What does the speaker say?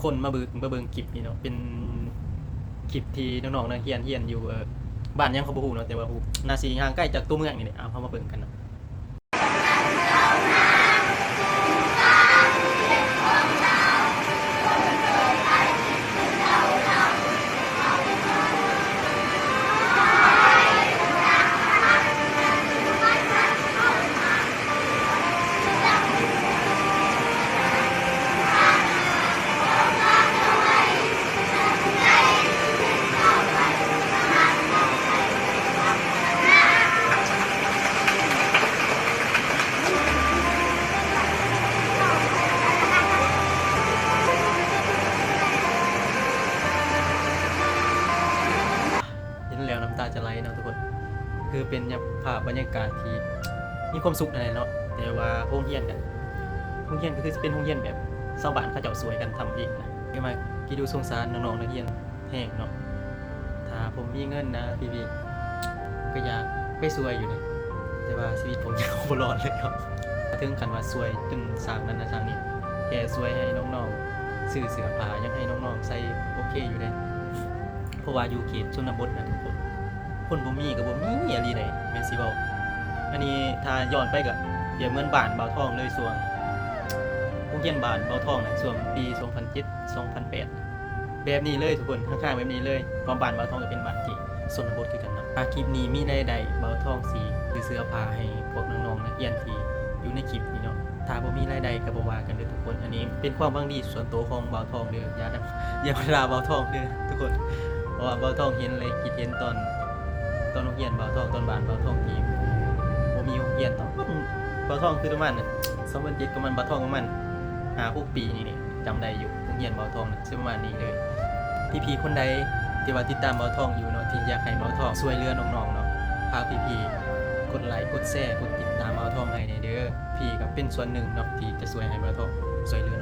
ຄົນມາເບິ່ງ ມາເບິ່ງຄລິບນີ້ເນາະ ເປັນຄລິບທີ່ນ້ອງໆນັກຮຽນຮຽນຢູ່ ເອີ ບ້ານຫຍັງເຂົາບໍ່ຮູ້ເນາະ ແຕ່ວ່າຮູ້ ໜ້າຊິຫ່າງໄກຈາກຕົວເມືອງນີ້ແຫຼະ. ເອົາ ເຮົາມາເບິ່ງກັນເນາະ. ເຫັນແລ້ວນ້ຳຕາຈະໄຫຼເນາະທຸກຄົນ. ຄືເປັນຍາມ ພາບບັນຍາກາດທີ່ມີຄວາມສຸກນັ້ນແຫຼະເນາະ. ແຕ່ວ່າໂຮງຮຽນກະ ໂຮງຮຽນກະຄືຊິເປັນໂຮງຮຽນແບບຊາວບ້ານເຂົາເຈົ້າຊ່ວຍກັນທຳເອງນະ. ຄືມາຄິດດູ ສົງສານນ້ອງໆນັກຮຽນແຮງເນາະ. ຖ້າຜົມມີເງິນນະ ພີ່ໆ ກະຢາກໄປຊ່ວຍຢູ່ເດ ແຕ່ວ່າຊີວິດຜົມຍັງບໍ່ລອດເລີຍເນາະ. ເຖິງຂັ້ນວ່າຊ່ວຍຈົນສ້າງນັ້ນສ້າງນີ້ ແຄ່ຊ່ວຍໃຫ້ນ້ອງໆຊື້ເສື້ອຜ້າຫຍັງໃຫ້ນ້ອງໆໃສ່ ໂອເຄຢູ່ເດ. ເພາະວ່າຢູ່ເຂດຊົນນະບົດນະທຸກຄົນ ຄົນບໍ່ມີກະບໍ່ມີອີ່ຫຼີເດ ແມ່ນຊິເວົ້າ. ອັນນີ້ຖ້າຍ້ອນໄປກະປຽບເໝືອນບ້ານບ່າວທອງເລີຍ ຊ່ວງໂຮງຮຽນບ້ານບ່າວທອງນະ ຊ່ວງປີສອງພັນເຈັດ ສອງພັນແປດ ແບບນີ້ເລີຍທຸກຄົນ ຂ້າງໆແບບນີ້ເລີຍ. ເພາະບ້ານບ່າວທອງກະເປັນບ້ານທີ່ຊົນນະບົດຄືກັນເນາະ. ຖ້າຄລິບນີ້ມີລາຍໄດ້ ບ່າວທອງຊິຊື້ເສື້ອຜ້າໃຫ້ພວກນ້ອງໆນັກຮຽນທີ່ຢູ່ໃນຄລິບນີ້ເນາະ. ຖ້າບໍ່ມີລາຍໄດ້ກະບໍ່ວ່າກັນເດີທຸກຄົນ. ອັນນີ້ເປັນຄວາມຫວັງດີສ່ວນໂຕຂອງບ່າວທອງເດີ ຢ່າ ຢ່າມາດ່າບ່າວທອງເດີທຸກຄົນ. ເພາະວ່າບ່າວທອງເຫັນແລະຄິດເຫັນຕອນ ຕອນໂຮງຮຽນບ່າວທອງ ຕອນບ້ານບ່າວທອງທີ່ບໍ່ມີໂຮງຮຽນ ຕອນບ່າວທອງຄືປະມານສອງພັນເຈັດ ປະມານບ່າວທອງປະມານຫ້າຫົກປີນີ້ ຈຳໄດ້ຢູ່ ໂຮງຮຽນບ່າວທອງນະ ຊິປະມານນີ້ເລີຍ. ພີ່ໆຄົນໃດທີ່ວ່າຕິດຕາມບ່າວທອງຢູ່ເນາະ ທີ່ຢາກໃຫ້ບ່າວທອງຊ່ວຍເຫຼືອນ້ອງໆເນາະ ຝາກພີ່ໆກົດໄລ ກົດແຊ ກົດຕິດຕາມບ່າວທອງໃຫ້ແດ່ເດີ. ພີ່ກະເປັນສ່ວນໜຶ່ງເນາະທີ່ຈະຊ່ວຍໃຫ້ບ່າວທອງ ຊ່ວຍເຫຼືອ